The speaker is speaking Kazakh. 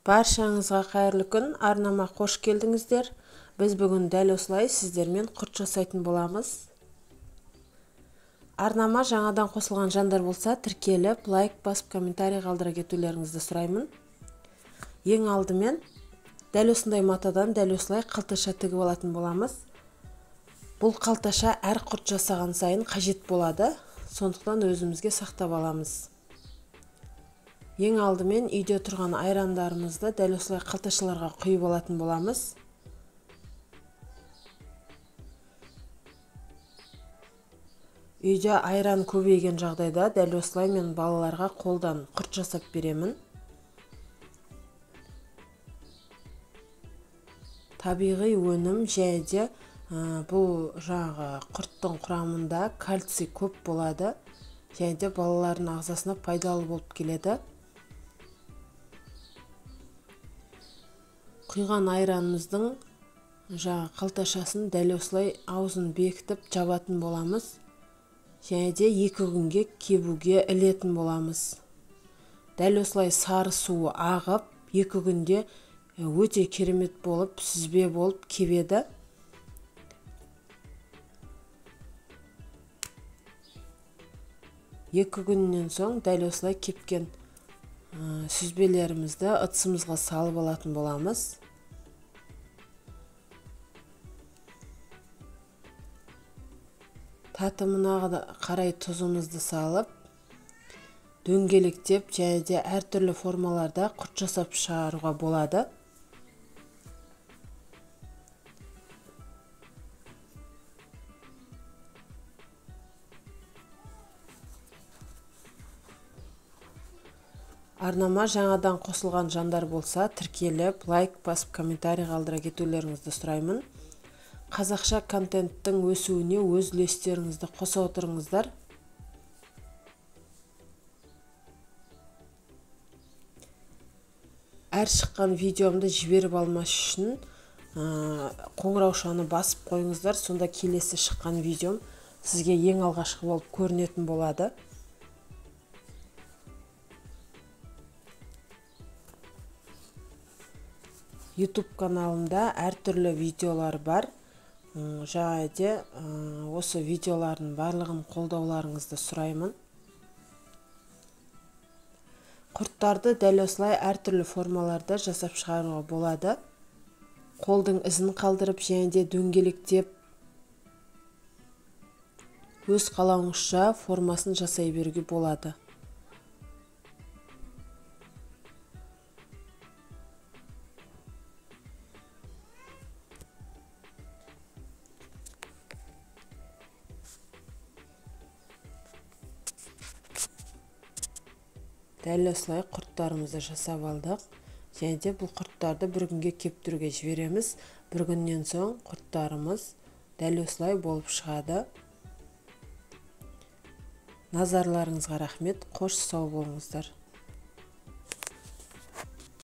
Баршаңызға қайырлы күн, арнама қош келдіңіздер. Біз бүгін дәл осылай сіздермен құрт жасайтын боламыз. Арнама жаңадан қосылған жандар болса, тіркеліп, лайк басып, комментарий қалдыра кетулеріңізді сұраймын. Ең алдымен дәл осындай матадан дәл осылай қалташа тігіп алатын боламыз. Бұл қалташа әр құрт жасаған сайын қажет болады, сондықтан өзімізге сақтап аламыз. Ең алдымен үйде тұрған айрандарымызды дәл осылай қалташаларға құйып алатын боламыз. Үйде айран көбейген жағдайда дәл осылай мен балаларға қолдан құрт жасап беремін. Табиғи өнім және де бұл жаңағы құрттың құрамында кальций көп болады және де балалардың ағзасына пайдалы болып келеді. Құйған айранымыздың жаңа қалташасын дәл осылай аузын бекітіп жабатын боламыз. Және де 2 күнге кебуге ілетін боламыз. Дәл осылай сары суы ағып, 2 күнде өте керемет болып, сүзбе болып кебеді. 2 күннен соң дәл осылай кепкен сүзбелерімізді ыдысымызға салып алатын боламыз. Татымына қарай тұзымызды салып, дөңгелектеп және де әртүрлі формаларда құрт жасап шығаруға болады. Арнама жаңадан қосылған жандар болса, тіркеліп, лайк басып, комментарий қалдыра кетулеріңізді сұраймын. Қазақша контенттің өсуіне өз үлестеріңізді қоса отырыңыздар. Әр шыққан видеомды жіберіп алмас үшін қоңыраушаны басып қойыңыздар, сонда келесі шыққан видеом сізге ең алғашқы болып көрінетін болады. YouTube каналымда әртүрлі видеолар бар. Және де осы видеолардың барлығын қолдауларыңызды сұраймын. Құрттарды дәл осылай әртүрлі формаларда жасап шығаруға болады. Қолдың ізін қалдырып және де дөңгелектеп өз қалауыңызша формасын жасай беруге болады. Дәл осылай құрттарымызды жасап алдық. Және де бұл құрттарды бір күнге кептіруге жібереміз. Бір күннен соң құрттарымыз дәл осылай болып шығады. Назарларыңызға рахмет. Қош сау болыңыздар.